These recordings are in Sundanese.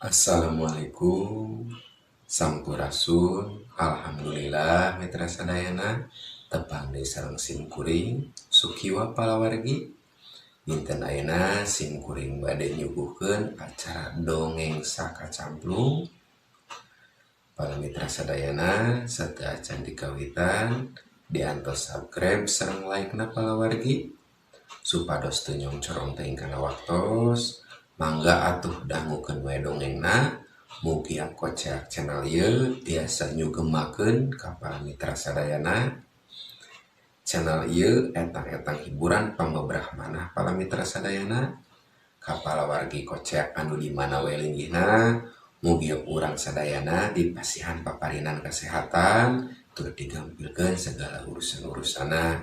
Assalamualaikum, Sampurasun. Alhamdulillah, mitra sadayana, tepang deui sareng sim kuring Sukiwa palawargi. Dinten ayeuna sim kuring bade nyuguhkeun acara Dongeng Sakacamplung. Para mitra sadayana, sateuacan dikawitan, diantos subscribe sareng like na palawargi, supados teu nyongcorong teuing kana waktos. Mangga atuh dangukeun we dongengna. Mugia Koceak Channel ieu tiasa nyugemakeun ka para mitra sadayana. Channel ieu etang-etang hiburan pangbeberah manah para mitra sadayana. Ka palawargi Koceak anu di mana we linggihna, mugia urang sadayana dipasihan paparinan kesehatan tur digampilkeun segala urusan-urusanna.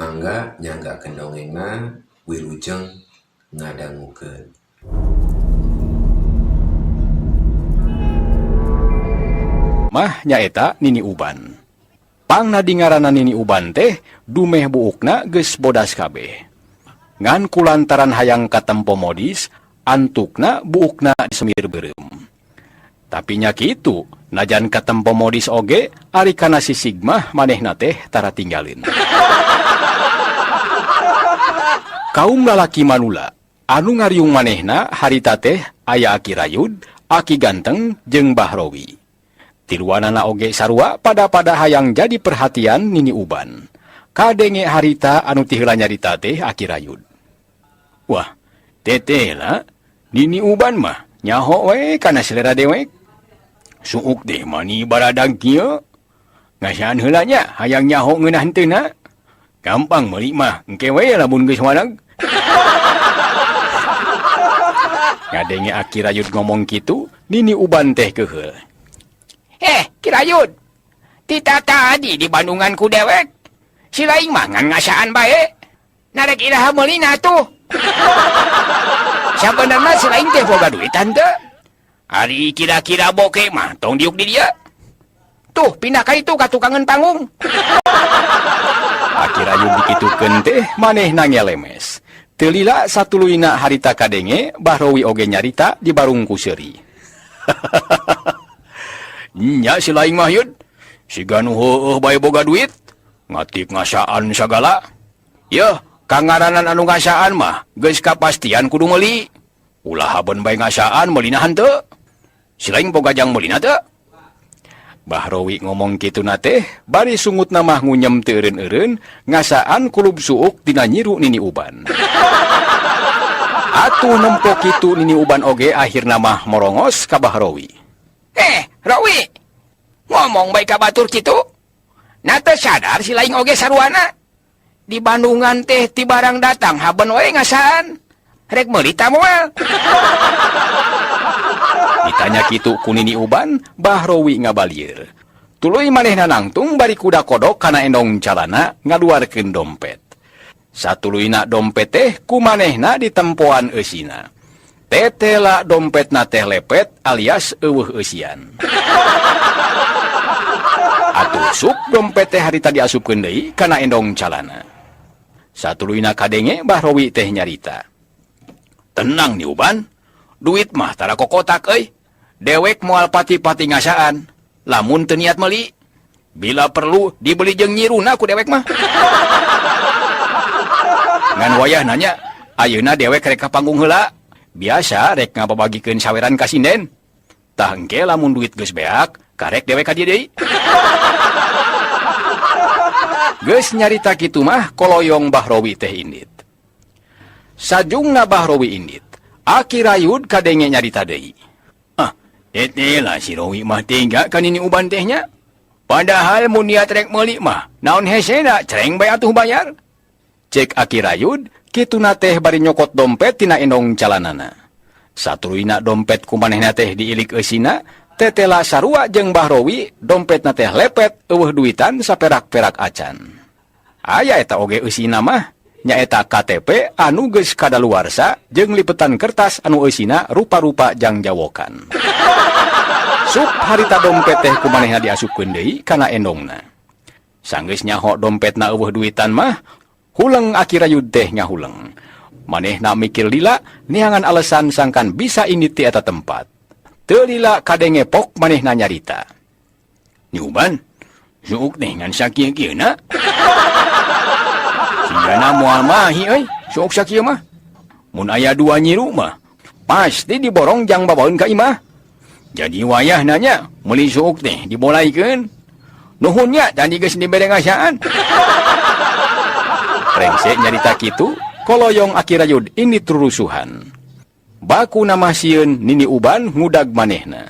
Mangga nyanggakeun dongengna, wilujeng ngadangukeun. Mah nyaeta Nini Uban. Pangna dingaranna Nini Uban teh dumeh buukna geus bodas kabeh. Ngan kulantaran hayang katempo modis, antukna buukna disemir beureum. Tapi nya kitu, najan katempo modis oge ari kana sisig mah manehna teh tara tinggalin. Kaum lalaki manula anu ngariung manehna harita teh aya Aki Rayud, Aki Ganteng jeung Bahrowi. Tiluanana oge sarua pada-pada hayang jadi perhatian Nini Uban. Kadenge harita anu ti heula nyarita teh Aki Rayud. Wah, teteh lah, Nini Uban mah nyaho we kana selera dewek. Suuk teh mani baradag kieu. Ngasaan heula nya hayang nyaho ngeunah henteuna. Gampang meuli mah, engke we lamun geus wareg. Ngadenge Aki Rayud ngomong kitu, Nini Uban teh keuheul. Ki Rayud, tita tadi di Bandungan ku dewek. Si laing mah ngan ngasaan bae. Narek iraha meulina tuh. Sabenerna si laing teh boga duitan teu. Ari kira-kira boke mah tong diuk di dieu. Tuh pindah ka itu ka tukangeun panggung. Aki Rayud dikitukeun teh manehna ngelemes. Teu lila satuluyna harita kadenge, Bahrowi oge nyarita di barung ku seuri. Nya si laing mah yud, siga nu heueuh bae boga duit, ngatik ngasaan sagala. Yeuh, kangaranan anu ngasaan mah geus kapastian kudu meuli. Ulah haben bae ngasaan meulina henteu. Si laing boga jang meulina teu. Bahrowi ngomong kituna teh bari sungutna mah ngunyem teu eureun-eureun ngasaan kulub suuk dina nyiru Nini Uban. Atuh nempo kitu Nini Uban oge akhirna mah morongos ka Bahrowi. Rowi, ngomong bae ka batur kitu. Na teu sadar si laing oge saruana. Di Bandungan teh ti barang datang haben we ngasaan. Rek meuli ta moal. Ditanya kitu ku Nini Uban, Bahrowi ngabalieur. Tuluy manehna nangtung bari kuda kodok kana endong calana ngaluarkeun dompet. Satuluyna dompet teh ku manehna ditempoan eusina. Tetela dompetna teh lepet alias eueuh eusian. Atuh sup dompet teh harita diasupkeun deui kana endong calana. Satuluyna kadenge Bahrowi teh nyarita. Tenang nih Uban, duit mah tara kokotak euy. Dewek moal pati-pati ngasaan, lamun teu niat meuli. Bila perlu dibeli jeung nyiruna ku dewek mah. Ngan wayah nanya, ayeuna dewek rek ka panggung heula. Biasa rek ngababagikeun saweran ka sinden. Tah engke lamun duit geus beak, karek dewek ka dieu deui. Geus nyarita kitu mah koloyong Bahrowi teh indit. Sajungna Bahrowi indit, Aki Rayud kadenge nyarita deui. Ah, teteh lah si Rowi mah tega ka Nini Uban teh nya. Padahal mun niat rek meuli mah, naon hesena cereng bae atuh bayar. Cek Aki Rayud, kituna teh bari nyokot dompet tina endong calanana. Satuluyna dompet ku manehna teh diilik eusina, tetela sarua jeung Bahrowi, dompetna teh lepet eueuh duitan saperak-perak acan. Aya eta oge eusina mah, nyaeta KTP anu geus kadaluarsa jeung lipetan kertas anu eusina rupa-rupa jang jawokan. Sup harita dompet teh ku manehna diasupkeun deui kana endongna. Sanggeus nyaho dompetna eueuh duitan mah, huleng Aki Rayud teh ngahuleng. Manehna mikir lila neangan alasan sangkan bisa indit ti eta tempat. Teu lila kadenge pok manehna nyarita. Nyi Uban, suuk teh ngan sakieu-kieuna. Sigana moal mahi euy, suuk sakieu mah. Mun aya dua nyiru mah, pasti diborong jang babaeun ka imah. Jadi wayahna nya meuli suuk teh dibolaikeun. Nuhun nya tadi geus dibere ngasaan. Rengse nyarita kitu, koloyong Aki Rayud indit rurusuhan. Baku nama sieun Nini Uban ngudag manehna.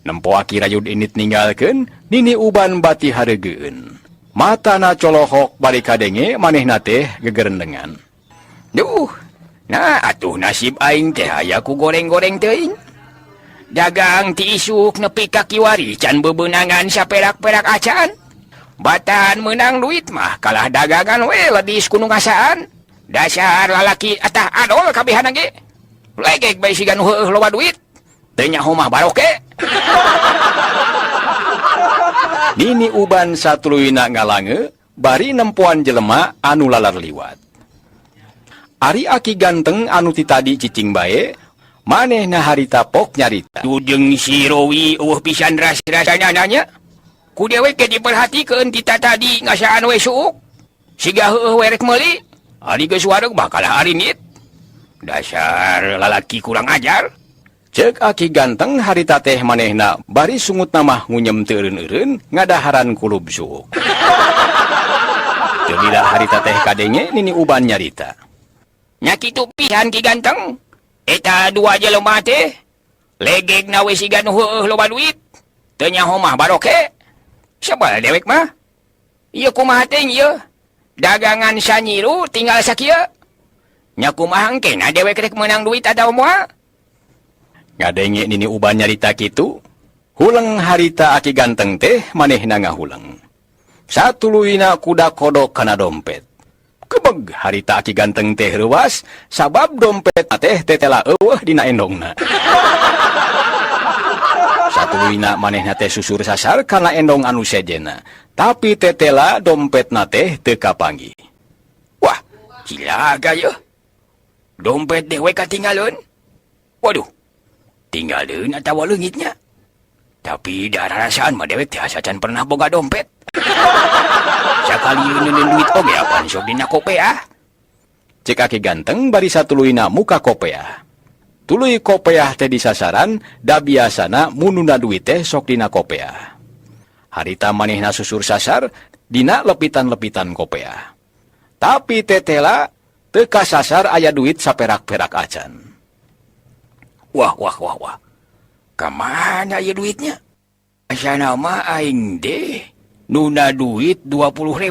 Nempo Aki Rayud indit ninggalkeun, Nini Uban bati hareugeun. Matana colohok bari kadenge manehna teh gegerendengan. Duh, nah atuh nasib aing teh aya ku goreng-goreng teuing. Dagang ti isuk nepi ka kiwari can bebenangan saperak-perak acan. Batan menang duit mah kalah dagangan we ledis ku nu ngasaan. Dasar lalaki atah adol kabehan ge. Legek bae siga nu heueuh loba duit. Teu nyaho mah baroke. Nini Uban satuluyna ngalange bari nempoan jelema anu lalar liwat. Ari Aki Ganteng anu ti tadi cicing bae, manehna harita pok nyarita. Jeung si Rowi eueuh pisan ras-rasana nanya. Ku dewek ge diperhatikeun ti tadi ngasaan we suuk. Siga heueuh we rek meuli. Ari geus wareg bakal arinit. Dasar lalaki kurang ajar. Cek Aki Ganteng harita teh manehna bari sungutna mah ngunyem teu eureun-eureun ngadaharan kulub suuk. Teu lila harita teh kadenge Nini Uban nyarita. Nya kitu pisan Ki Ganteng. Eta dua jelema teh legegna we siga nu heueuh loba duit. Teu nyaho mah baroke. Sebel dewek mah. Ieu kumaha teh ieu? Dagangan sanyiru tinggal sakieu. Nya kumaha engkena dewek rek meunang duit atawa moal? Ngadenge Nini Uban nyarita kitu, huleng harita Aki Ganteng teh manehna ngahuleng. Satuluyna kuda kodok kana dompet. Kebeg harita Aki Ganteng teh reuas sabab dompet teh tetela eueuh dina endongna. Satuluyna manehna teh susur sasar kana endong anu sejena, tapi tetela dompetna teh teu kapanggih. Wah, cilaka yeuh. Dompet dewek katinggaleun. Waduh, tinggalin atawa leungitnya. Tapi darah rasaan mah dewek teh asa can pernah boga dompet. Sakali neuneun duit oge apan sok dina kopeah. Cek Aki Ganteng bari satuluyna muka kopeah. Tuluy kopeah teh disasaran, da biasana mununa duit teh sok dina kopeah. Harita manehna susur sasar dina lepitan-lepitan kopeah. Tapi tetela teu kasasar aya duit saperak-perak acan. Wah, wah, wah, wah. Kamana ieu duitnya? Asana mah aing deh nuna duit 20.000.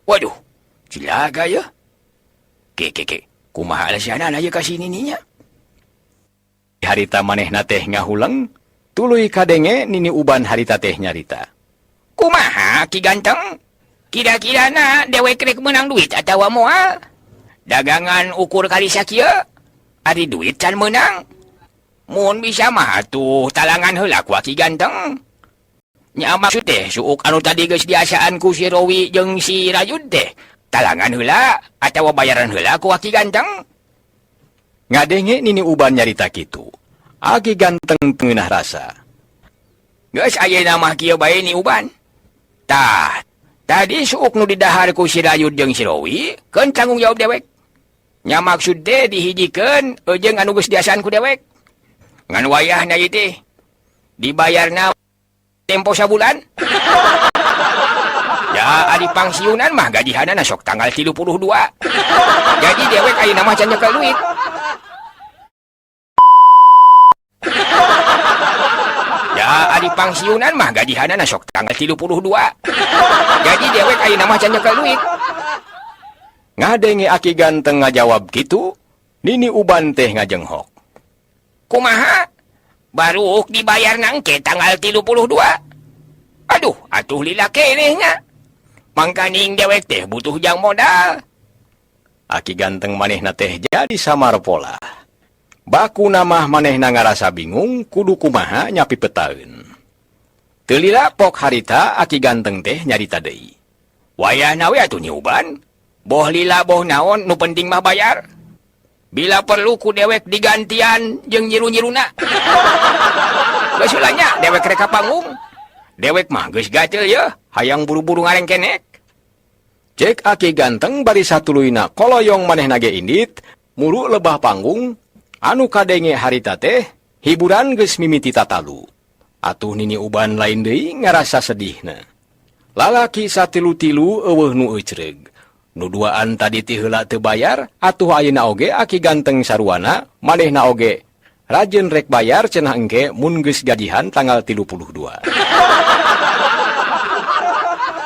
Waduh, cilaka ya. Ke, ke, ke. Kumaha alasanana ieu ka si Nininya? Harita manehna teh ngahuleng, tuluy kadenge Nini Uban harita teh nyarita. Kumaha Ki Ganteng? Kira-kirana dewek rek meunang duit atawa moal? Dagangan ukur kali sakieu, ari duit can meunang. Mun bisa mah atuh talangan heula ku Aki Ganteng. Nya maksud teh suuk anu tadi geus diasaan ku si Rowi jeung si Rayud teh. Talangan heula atawa bayaran heula ku Aki Ganteng. Ngadenge Nini Uban nyarita kitu. Aki Ganteng tengenah rasa. Geus ayeuna mah kieu bae Ni Uban. Tah, tadi suuk nu didahar ku si Rayud jeung si Rowi keun tanggung jawab dewek. Nya maksud teh dihijikeun jeung anu geus diasaan ku dewek. Ngan wayahna ieu teh dibayarna tempo sabulan. Ya ari pangsiunan mah gajihanana sok tanggal 32. Jadi dewek ayeuna mah can nyekel duit. Ya ari pangsiunan mah gajihanana sok tanggal 32. Jadi dewek ayeuna mah can nyekel duit. Ngadenge Aki Ganteng ngajawab kitu, Nini Uban teh ngajenghok. Kumaha? Baruk dibayar nangke tanggal 32. Aduh, atuh lila keneh nya. Mangkaning dewek teh butuh jang modal. Aki Ganteng manehna teh jadi samar pola. Baku namah manehna ngarasa bingung kudu kumaha nyapi petaeun. Teu lila pok harita Aki Ganteng teh nyarita deui. Wayahna we atuh Nyi Uban. Boh lila boh naon nu penting mah bayar. Bila perlu ku dewek digantian jeung nyiru-nyiruna. Geus heula nya dewek rek ka panggung. Dewek mah geus gacel yeuh, hayang buru-buru ngarengkenek. Cek Aki Ganteng bari satuluyna koloyong manehna ge indit muru lebah panggung anu kadenge harita teh hiburan geus mimiti tatalu. Atuh Nini Uban lain deui ngarasa sedihna. Lalaki satilu-tilu eueuh nu eucreug. Nu duaan tadi ti heula teu bayar, atuh ayeuna oge Aki Ganteng saruana manehna oge rajeun rek bayar cenah engke mun geus gajihan tanggal 32.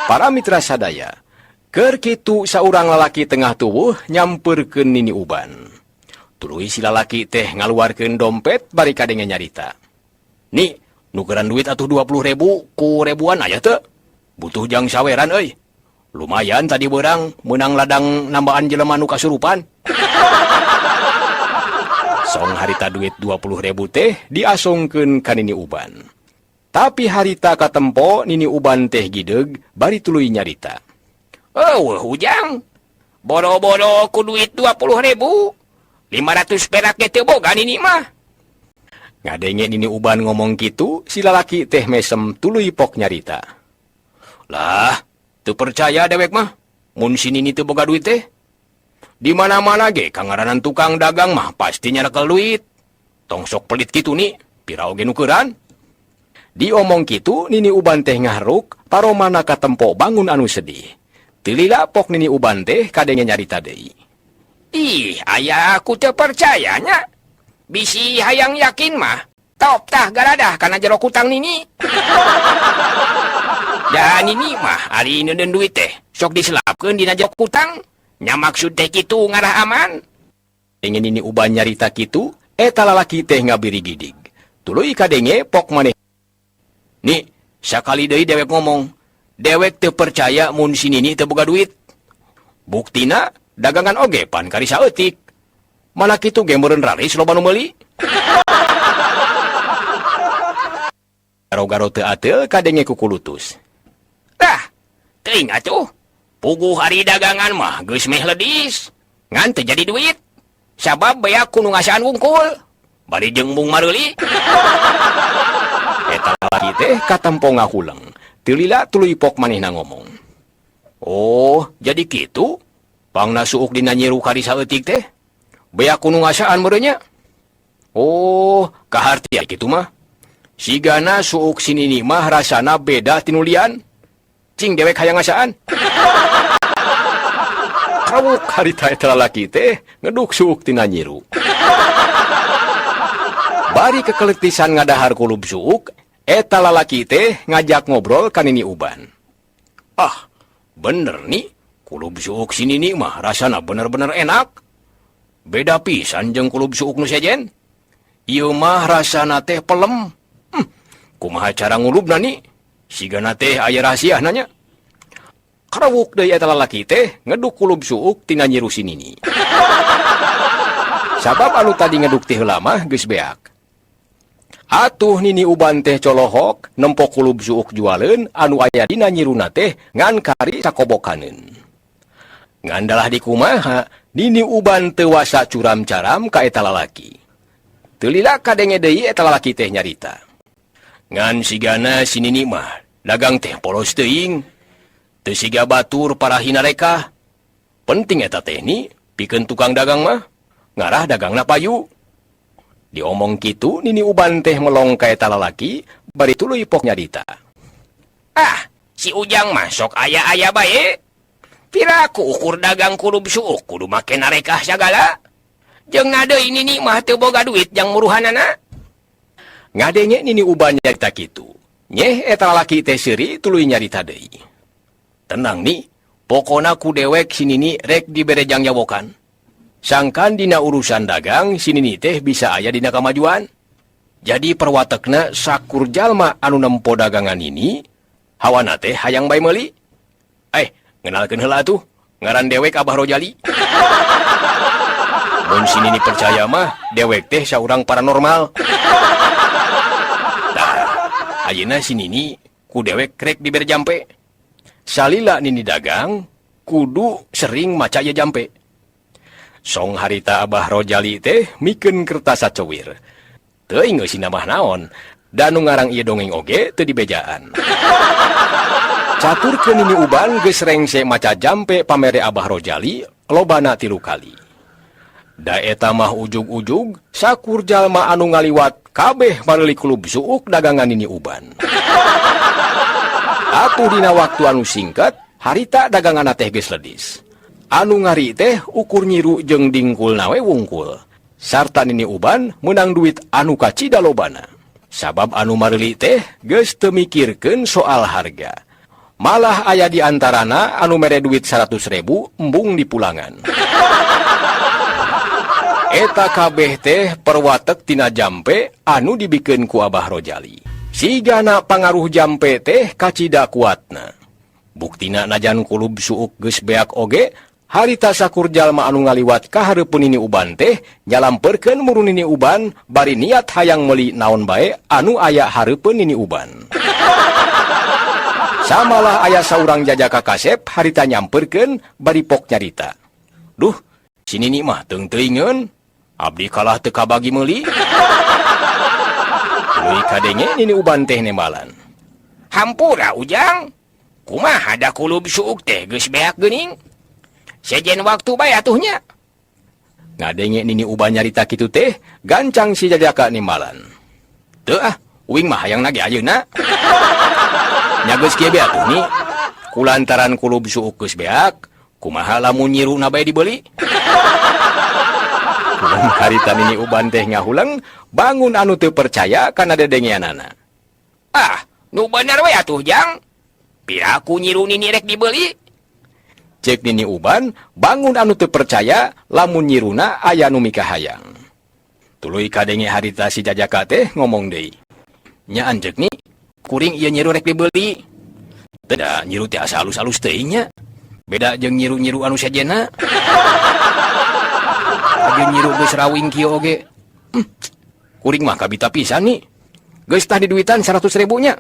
Para mitra sadaya, keur kitu saurang lalaki tengah tuwuh nyampeurkeun Nini Uban. Tuluy si lalaki teh ngaluarkeun dompet bari kadenge nyarita. Ni, nukeran duit atuh 20.000 ku ribuan aya teu? Butuh jang saweran euy. Lumayan tadi beurang meunang ladang nambaan jelema nu kasurupan. Song harita duit 20.000 teh diasongkeun ka Nini Uban. Tapi harita katempo Nini Uban teh gideug bari tuluy nyarita. Eueuh Ujang, boro-boro ku duit 20.000, 500 perak ge teu boga Nini mah. Ngadenge Nini Uban ngomong kitu, si lalaki teh mesem tuluy pok nyarita. Lah, teu percaya dewek mah, mun si Nini teu boga duit teh. Di mana-mana ge kangaranan tukang dagang mah pasti nyarekel duit. Tong sok pelit kitu ni, pira oge nukeran. Diomong kitu Nini Uban teh ngahruk, paromana katempo bangun anu sedih. Teu lila pok Nini Uban teh kadenge nyarita deui. Ih, aya aku teu percaya nya. Bisi hayang yakin mah, top tah garadah kana jero kutang Nini. Da Nini mah ari neuneun duit teh sok diselapkeun dina jero kutang. Nya maksud teh kitu ngarah aman. Engin Nini Uban nyarita kitu, eta lalaki teh ngabiri gidig. Tuluy kadenge pok maneh. Ni, sakali deui dewek ngomong, dewek teu percaya mun si Nini teu boga duit. Buktina dagangan oge pan kari saeutik. Mana kitu ge meureun raris loba nu meuli. Garo-garo teu ateul kadenge kukulutus. Tah, teuing atuh. Puguh ari dagangan mah geus meh ledis. Ngan teu jadi duit. Sabab beak ku nu ngasaan wungkul. Bari jeung mung mareuli. Eta lalaki teh katempo ngahuleng. Teu lila tuluy pok manehna ngomong. Oh, jadi kitu? Pangna suuk dina nyiru kari saeutik teh. Beak ku nu ngasaan meureun nya. Oh, kaharti kitu mah. Sigana suuk si Nini mah rasana beda tinulian. Cing dewek hayang ngasaan. Kawuk harita eta lalaki teh ngeduk suuk tina nyiru. Bari kekeletisan ngadahar kulub suuk, eta lalaki teh ngajak ngobrol ka Nini Uban. Ah, bener nih, kulub suuk si Nini mah rasana bener-bener enak. Beda pisan jeung kulub suuk nu sejen. Ieu mah rasana teh pelem. Kumaha cara ngulubna ni? Sigana teh aya rahasia nanya. Karawuk deui eta lalaki teh ngeduk kulub suuk tina nyiru si Nini. Sabab anu tadi ngeduk teh heula mah geus beak. Atuh Nini Uban teh colohok nempo kulub suuk jualeun anu aya dina nyiruna teh ngan kari sakobokaneun. Ngandalah dikumaha Nini Uban teu wasa curam-caram ka eta lalaki. Teu lila kadenge deui eta lalaki teh nyarita. Ngan sigana si Nini mah dagang teh polos teuing. Teu siga batur parahina rekah. Penting eta teh ni pikeun tukang dagang mah ngarah dagangna payu. Diomong kitu Nini Uban teh melong ka eta lalaki bari tuluy pok nyarita. Ah, si Ujang mah sok aya-aya bae. Piraku ukur dagang kulub suuk kudu make narekah sagala. Jeung deui Nini mah teu boga duit jang muruhanana. Ngadenge Nini Uban nyarita kitu. Nyeh eta lalaki teh seuri tuluy nyarita deui. Tenang ni, pokona ku dewek si Nini rek dibere jang jawokan. Sangkan dina urusan dagang si Nini teh bisa aya dina kamajuan. Jadi perwatekna sakur jalma anu nempo dagangan ini, hawana teh hayang bae meuli. Ngenalkeun heula atuh, ngaran dewek Abah Rojali. Mun si Nini percaya mah, dewek teh saurang paranormal. Tah, ayeuna si Nini ku dewek rek dibere jampe. Salila Nini dagang, Kudu sering maca ieu jampe. Song harita Abah Rojali teh mikeun kertas saceuwir. Teuing eusina mah naon, da nu ngarang ieu dongeng oge teu dibejaan. Caturkeun Nini Uban geus rengse maca jampe pamere Abah Rojali lobana 3 kali. Da eta mah ujug-ujug sakur jalma anu ngaliwat kabeh mareuli kulub suuk dagangan Nini Uban. Atuh dina waktu anu singkat, harita daganganna teh geus ledis. Anu ngari teh ukur nyiru jeung dingkulna we wungkul. Sarta Nini Uban meunang duit anu kacida lobana. Sabab anu mareuli teh geus teu mikirkeun soal harga. Malah aya di antarana anu mere duit 100.000 embung di pulangan. Eta kabeh teh perwatek tina jampe anu dibikeun ku Abah Rojali. Sigana pangaruh jampe teh kacida kuatna. Buktina najan kulub suuk geus beak oge, harita sakur jalma anu ngaliwat ka hareupeun Nini Uban teh nyalamperkeun muru Nini Uban bari niat hayang meuli naon bae anu aya hareupeun Nini Uban. Samalah aya saurang jajaka kasep harita nyamperkeun bari pok nyarita. Duh, si Nini mah teung-teuingeun, abdi kalah teu kabagi meuli. Tuluy kadenge Nini Uban teh nembalan. Hampura Ujang, kumaha da kulub suuk teh geus beak geuning. Sejen waktu bae atuh nya. Ngadenge Nini Uban nyarita kitu teh, gancang si jajaka nembalan. Teu ah, uing mah hayang nage ayeuna. Nya geus kieu be atuh ni. Kulantaran kulub suuk geus beak, kumaha lamun nyiruna bae dibeli? Kulung harita Nini Uban teh ngahuleng, bangun anu teu percaya kana dedengeanana. Ah, nu bener we atuh Jang. Piraku nyiru Nini rek dibeli? Cek Nini Uban, bangun anu teu percaya lamun nyiruna aya nu mikahayang. Tuluy kadenge harita si jajaka teh ngomong deui. Nya anjeuk ni, kuring ieu nyiru rek dibeli. Teu da nyiru teh asa alus-alus teuing nya. Beda jeung nyiru-nyiru anu sejenna. Ajeun nyiru geus rawing kieu oge. Kuring mah kabita pisan nih. Geus tah diduitan 100.000 nya.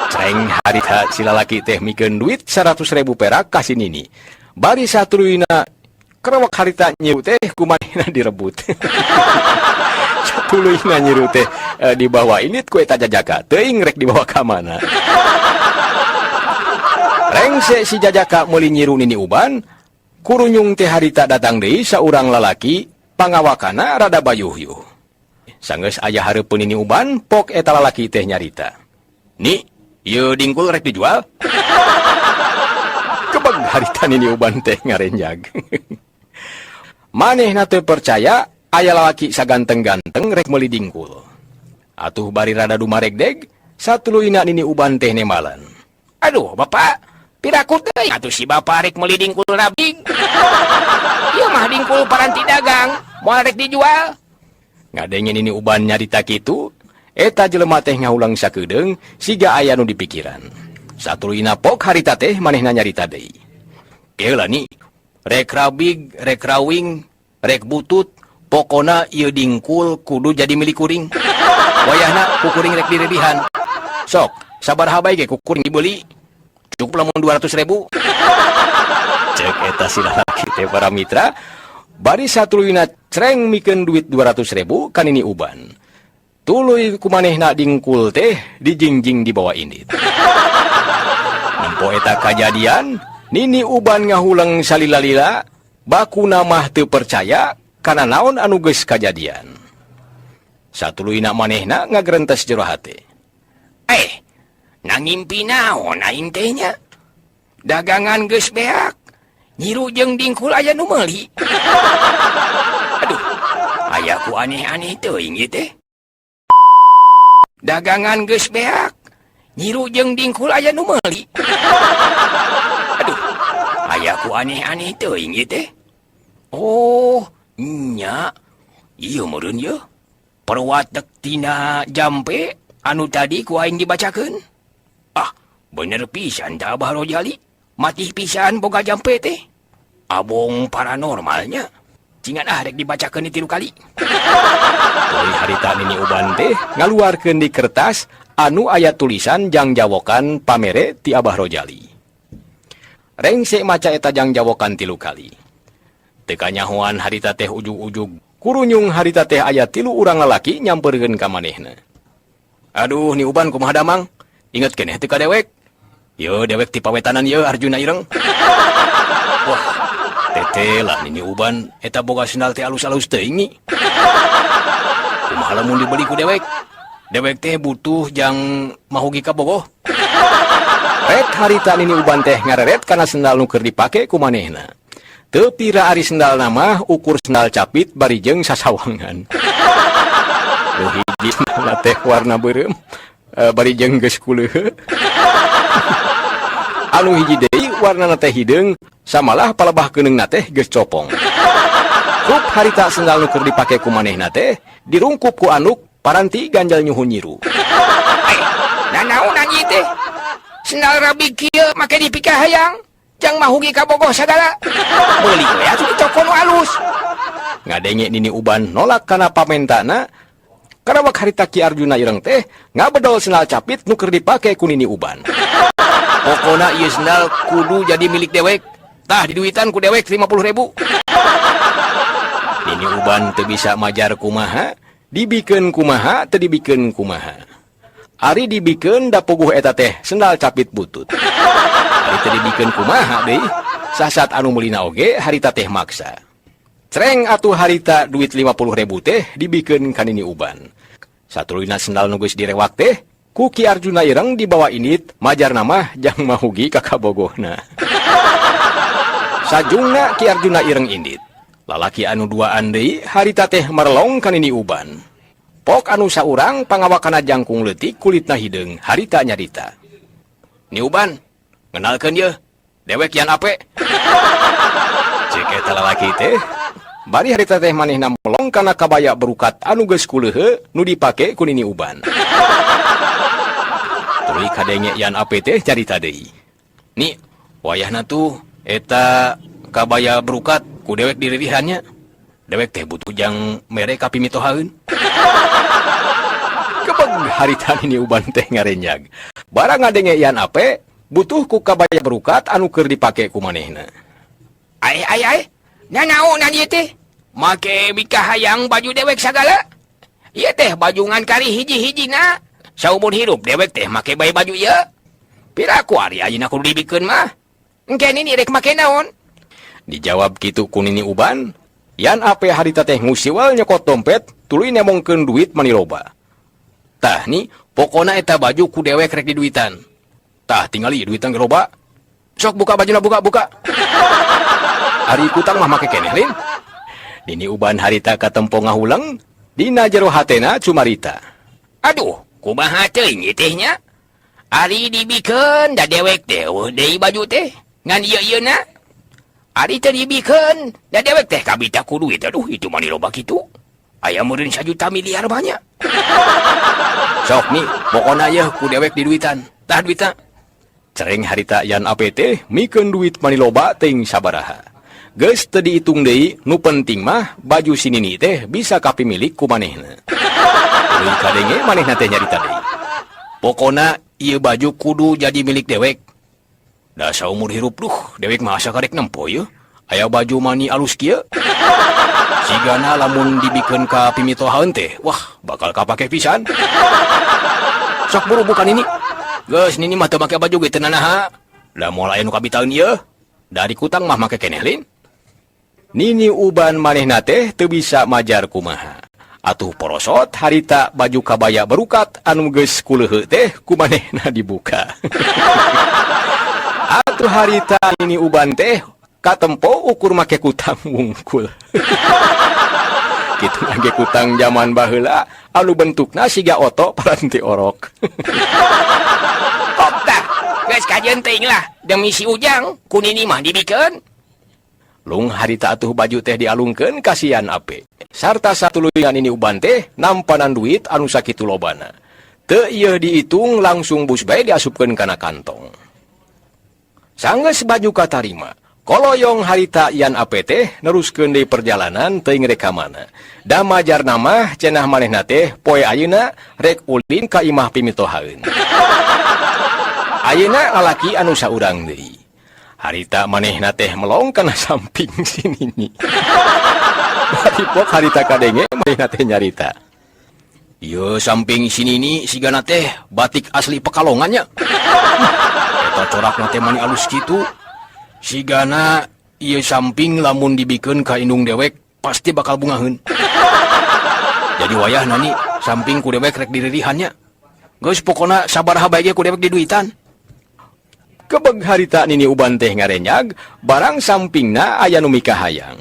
Cereng harita si lalaki teh mikeun duit 100.000 perak ka si Nini. Bari satuluyna kerewek harita nyiru teh kumanehna direbut. Satuluyna nyiru teh dibawa init ku eta jajaka, teuing rek dibawa ka mana. Rengse si jajaka meuli nyiru Nini Uban, kurunyung teh harita datang deui saurang lalaki pangawakana rada bayuhyuh. Sanggeus aya hareupeun Nini Uban, pok eta lalaki teh nyarita. Ni, ieu dingkul rek dijual? Kebeg harita Nini Uban teh ngarenjag. Manehna teu percaya aya lalaki saganteng-ganteng rek meuli dingkul. Atuh bari rada dumaregdeg, satuluyna Nini Uban teh nembalan. Aduh, Bapak, piraku teuing atuh si Bapak rek meuli dingkul rabig. Ieu mah dingkul paranti dagang, moal rek dijual. Ngadenge Nini Uban nyarita kitu, eta jelema teh ngahulang sakedeung siga aya nu dipikiran. Satuluyna pok harita teh manehna nyarita deui. Ieu lah ni, rek rabig, rek rawing, rek butut, pokona ieu dingkul kudu jadi milik kuring. Wayahna ku kuring rek direbihan. Sok, sabaraha bae ge ku kuring dibeli. Cukup lamun 200.000. Cek eta si lalaki teh para mitra, bari satuluyna cereng mikeun duit 200.000 ka Nini Uban. Tuluy kumanehna dingkul teh dijingjing di bawah indit. Nempo eta kajadian, Nini Uban ngahuleng salila-lila, bakuna mah teu percaya kana naon anu geus kajadian. Satuluyna manehna ngagerentes jero hate. Nangimpi naon aing teh nya? Dagangan geus beak, nyiru jeung dingkul aya nu meuli. Aduh, aya ku aneh-aneh teuing ieu teh. Dagangan geus beak, nyiru jeung dingkul aya nu meuli. Aduh, aya ku aneh-aneh teuing ieu teh. Oh, nya. Ieu meureun yeuh. Perwatek tina jampe anu tadi ku aing dibacakeun. Ah, bener pisan tah Abah Rojali. Matih pisan boga jampe teh. Abong paranormalnya. Cingan ah rek dibacakeun 3 kali. Tuluy harita Nini Uban teh ngaluarkeun di kertas anu aya tulisan jangjawokan pamere ti Abah Rojali. Rengse maca eta jangjawokan 3 kali. Teu kanyahoan harita teh ujug-ujug kurunyung harita teh aya 3 urang lalaki nyamperkeun ka manehna. Aduh, Ni Uban kumaha damang? Inget keneh teu ka dewek? Yeuh dewek ti pawetanan yeuh Arjuna Ireng. Wah, teteh lah Nini Uban eta boga sendal teh alus-alus teuing ni. Kumaha lamun dibeli ku dewek? Dewek teh butuh jang mahugi ka bogoh. Rek harita Nini Uban teh ngareret kana sendal nu keur dipake ku manehna. Teu pira ari sendalna mah ukur sendal capit bari jeung sasawangan. Nu hiji sendalna teh warna beureum, bari jeung geus kuleuheuh. Anu hiji deui warnana teh hideung, samalah palebah keuneungna teh geus copong. Kup harita sendal nu keur dipake ku manehna teh dirungkup ku anduk paranti ganjal nyuhun nyiru. Nanaonan ieu teh? Sendal rabi kieu make dipikahayang, jang mahugi ka bogoh sagala. Meuli we atuh di toko nu alus. Ngadenge Nini Uban nolak kana pamentana, karawak harita Ki Arjuna Ireng teh ngabedol sendal capit nu keur dipake ku Nini Uban. Pokona ieu sendal kudu jadi milik dewek. Tah diduitan ku dewek 50.000. Nini Uban teu bisa majar kumaha, dibikeun kumaha teu dibikeun kumaha. Ari dibikeun da puguh eta teh sendal capit butut. Ari teu dibikeun kumaha deui, sasat anu meulina oge harita teh maksa. Cereng atuh harita duit 50.000 teh dibikeun ka Nini Uban. Satuluyna sendal nu geus direwak teh ku Ki Arjuna Ireng dibawa indit majarna mah jang mahugi ka kabogohna. Sajungna Ki Arjuna Ireng indit. Lalaki anu duaan deui harita teh merlong ka Nini Uban. Pok anu saurang pangawakana jangkung leutik kulitna hideung harita nyarita. Ni Uban, ngenalkeun yeuh, dewek Yan Ape. Cek eta lalaki teh, bari harita teh manehna melong kana kabaya berukat anu geus kuleuheu nu dipake ku Nini Uban. Tuluy kadenge Yan Ape teh carita deui. Ni, wayahna tuh eta kabaya berukat ku dewek diririhannya. Dewek teh butuh jang mere ka pimitohaeun. Kebeg harita Nini Uban teh ngarenyag. Barang ngadenge Yan Ape butuh ku kabaya berukat anu keur dipake ku manehna. Ai ai ai, nanaonan ieu teh? Make mikahayang baju dewek sagala? Ieu teh baju ngan kari hiji-hijina. Saumur hirup dewek teh make bae baju ieu. Piraku ari ayeuna kudu dibikeun mah. Engke nini rek make naon? Dijawab kitu ku Nini Uban, Yan Ape harita teh ngusiwal nyokot dompet, tuluy nemongkeun duit mani loba. Tah ni, pokona eta baju ku dewek rek diduitan. Tah tingali duitan ge loba. Sok buka bajuna, buka, buka. Ari kutang mah make keneh lin. Nini Uban harita katempo ngahuleng, dina jero hatena cumarita. Aduh, kumaha teuing ieu teh nya? Ari dibikeun da dewek teh eueuh deui baju teh. Ngan ieu-ieuna. Ari teu dibikeun da dewek teh kabita ku duit. Aduh, itu mah loba kitu. Aya meureun 1 juta miliar banyak. Sok nih, pokona yeuh ku dewek diduitan. Tah duitna. Cereng harita Yan Ape teh mikeun duit mani loba teuing sabaraha. Geus teu diitung deui, nu penting mah baju si Nini teh bisa kapimilik ku manehna. Tuluy kadenge manehna teh nyarita deui. Pokona ieu baju kudu jadi milik dewek. Da saumur hirup duh, dewek mah asa karek nempo yeuh. Aya baju mani alus kieu. Sigana lamun dibikeun ka pimitohaeun teh, wah bakal kapake pisan. Sok buru bukan ini. Geus Nini mah teu make baju ge teu nanaha. Da moal aya nu kabitaeun ieu. Dari kutang mah make keneh lin. Nini Uban manehna teh teu bisa majar kumaha. Atuh porosot harita baju kabaya berukat anu geus kuleuheu teh ku manehna dibuka. Atuh harita Nini Uban teh katempo ukur make kutang wungkul. Kitu ge kutang zaman baheula anu bentukna siga oto paranti orok. Kok tah, geus kajeun teuing lah demi si Ujang ku Nini mah dibikeun. Lung harita atuh baju teh dialungkeun kasihan Ape. Sarta satuluyna Nini Uban teh nampanan duit anu sakitu lobana. Teu ieu dihitung langsung bus bae diasupkeun kana kantong. Sanggeus baju katarima, koloyong harita Yan Ape teh neruskeun deui perjalanan teuing rek ka mana. Da majarna mah cenah manehna teh poe ayeuna rek ulin ka imah pimitohaeun. Ayeuna lalaki anu saurang deui. Harita manehna teh melong kana samping si Nini. Bari pok harita kadenge manehna teh nyarita. Ieu samping si Nini sigana teh batik asli Pekalongan nya. Eta corakna teh mani alus kitu. Sigana ieu samping lamun dibikeun ka indung dewek pasti bakal bungaheun. Jadi wayahna ni samping ku dewek rek diririhan nya. Geus pokona sabaraha bae ge ku dewek diduitan. Kebeg harita Nini Uban teh ngarenyag, barang sampingna aya nu mikahayang.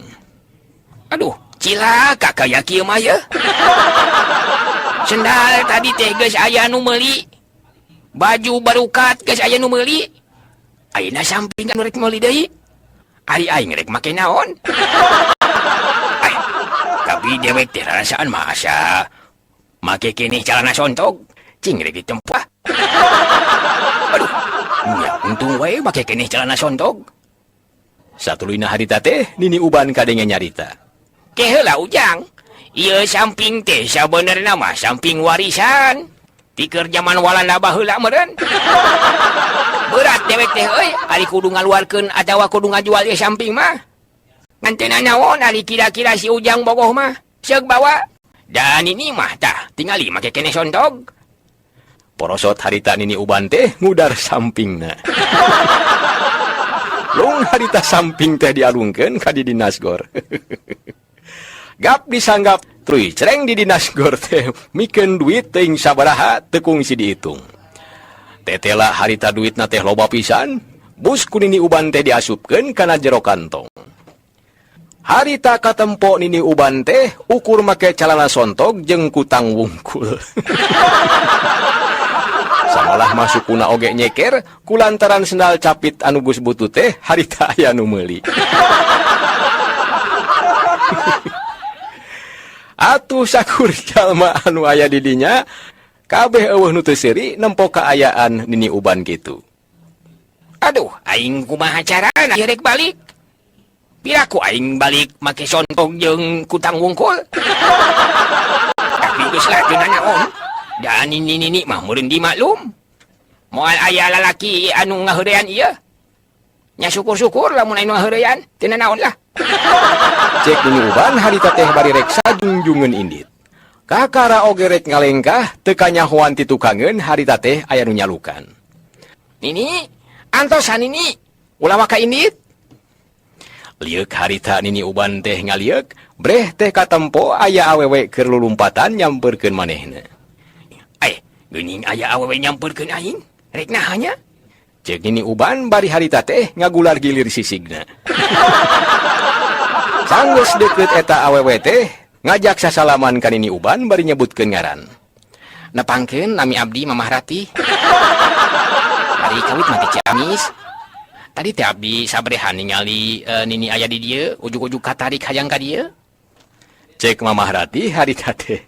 Aduh, cilaka kaya kieu mah ye. Sendal tadi teh geus aya nu meuli. Baju barukat geus aya nu meuli. Ayeuna samping anu rek meuli deui. Ari aing rek make naon? Ay, tapi dewek teh rarasaan mah asa make keneh calana sontog. Cing rek ditempah. Aduh, nya untung wae make keneh calana sontog. Satuluyna harita teh Nini Uban kadenge nyarita. Ke heula Ujang. Ieu samping teh sabenerna mah samping warisan. Ti keur jaman Walanda baheula meureun. Berat dewek teh euy, ari kudu ngaluarkeun atawa kudu ngajual ieu samping mah. Ngan teu nanaon ari kira-kira si Ujang bogoh mah. Seug bawa. Dan ini mah tah tingali make keneh sontog. Porosot harita Nini Uban teh ngudar sampingna. Lung harita samping teh dialungkeun ka di dinas gor. Gap disanggap tuluy cereng di dinas gor teh mikeun duit teuing sabaraha teu kungsi dihitung. Tetela harita duitna teh loba pisan, bus ku Nini Uban teh diasupkeun kana jero kantong. Harita katempo Nini Uban teh ukur make calana sontog jeung kutang wungkul. Samalah masukuna oge nyeker kulantaran sendal capit anu geus butut teh harita aya nu meuli. Atuh sakur jalma anu aya di dinya kabeh eueuh nu teu seuri nempo kaayaan Nini Uban kitu. Aduh, aing kumaha carana ieu rek balik? Piraku aing balik make sontog jeung kutang wungkul. Tapi geus lah teu nanaon. Da nini nini mah meureun dimaklum. Moal aya lalaki anu ngaheurean ieu. Nya syukur-syukur lamun aya nu ngaheurean, teu nanaon lah. Cek Nini Uban harita teh bari rek sajungjungeun indit. Kakara oge rek ngalengkah teu kanyahoan ti tukangeun harita teh aya nu nyalukan. Nini, antosan nini, ulah waka indit. Lieuk harita Nini Uban teh ngalieuk, breh teh katempo aya awewe keur lulumpatan nyamperkeun manehna. Eh, geuning aya awewe nyamperkeun aing, rek naha nya? Cek Nini Uban bari harita teh ngagular gilir sisigna. Sanggeus deukeut eta awewe teh ngajak sasalaman ka Nini Uban bari nyebutkeun ngaran. Nepangkeun nami abdi Mamah Ratih. Ari kawit mah ti Ciamis. Tadi teh abdi sabrehan ningali Nini aya di dieu, ujug-ujug katarik hayang ka dieu. Cek Mamah Ratih harita teh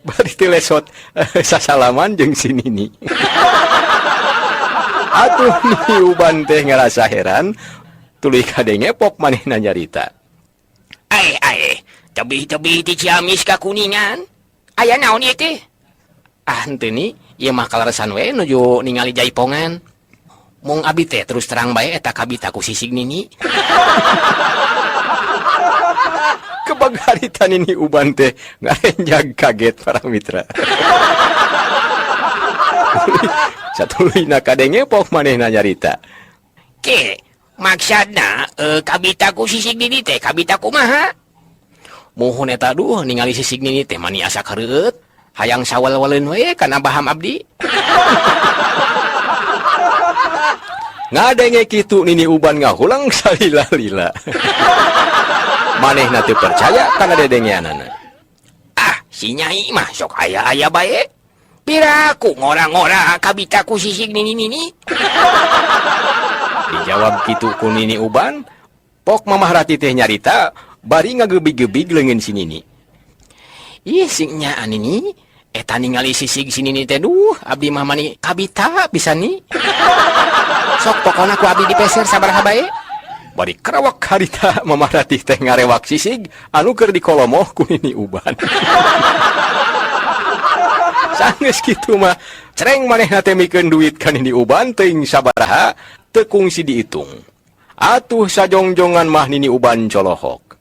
bari teu lesot sasalaman jeung si Nini. Atuh Nini Uban teh ngarasa heran, tuluy kadenge pok manehna nyarita. Ae ae, tebih-tebih ti Ciamis ka Kuningan. Aya naon ieu teh? Ah henteu ni, ieu mah kaleresan we nuju ningali jaipongan. Mung abi teh terus terang bae eta kabita ku sisig Nini. Kebag harita Nini Uban teh ngarenjag kaget para mitra. Satuluyna kadenge pok manehna nyarita. Ke, maksudna kabita ku sisig Nini teh kabita kumaha? Muhun eta duh ningali sisig Nini teh mani asa kareueut, hayang sawal-waleun we kana baham abdi. Ngadenge kitu Nini Uban ngahulang salila-lila. Manehna teu percaya kana dedengeanana. Ah, si Nyai mah sok aya-aya bae. Piraku ngora-ngora kabita ku sisig Nini-nini. Dijawab kitu ku Nini Uban, pok Mamah Ratih teh nyarita bari ngagebig-gebig leungeun si Nini. Ih, sing nyaan Nini, eta ningali sisig si Nini teh duh, abdi mah mani kabita pisan ni. Sok pokona ku abdi dipeser sabaraha bae. Bari kerawak harita Mamah Ratih teh ngarewak sisig anu keur dikolomoh ku Nini Uban. Sanggeus kitu mah cereng manehna teh mikeun duit ka Nini Uban teuing sabaraha teu kungsi diitung. Atuh sajongjongan mah Nini Uban colohok.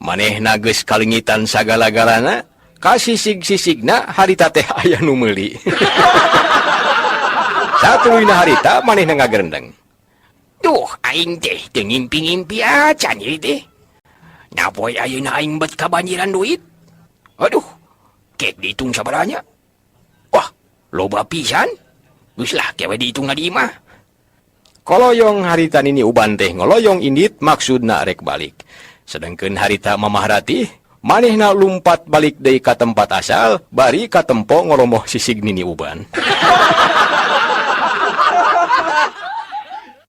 Manehna geus kalengitan sagala-galana, kasisig-sisigna harita teh aya nu meuli. Satuluyna harita manehna ngagerendeng. Duh, aing teh teu ngimpi-ngimpi acan ieu teh. Napoy ayeuna aing bet kabanjiran duit. Aduh, kek dihitung sabaranya. Wah, loba pisan. Geus lah kewe dihitung di imah. Koloyong harita Nini Uban teh ngoloyong indit maksudna rek balik. Sedangkan harita Mamah Ratih manehna lumpat balik deui ka tempat asal bari katempo ngoromoh sisig Nini Uban.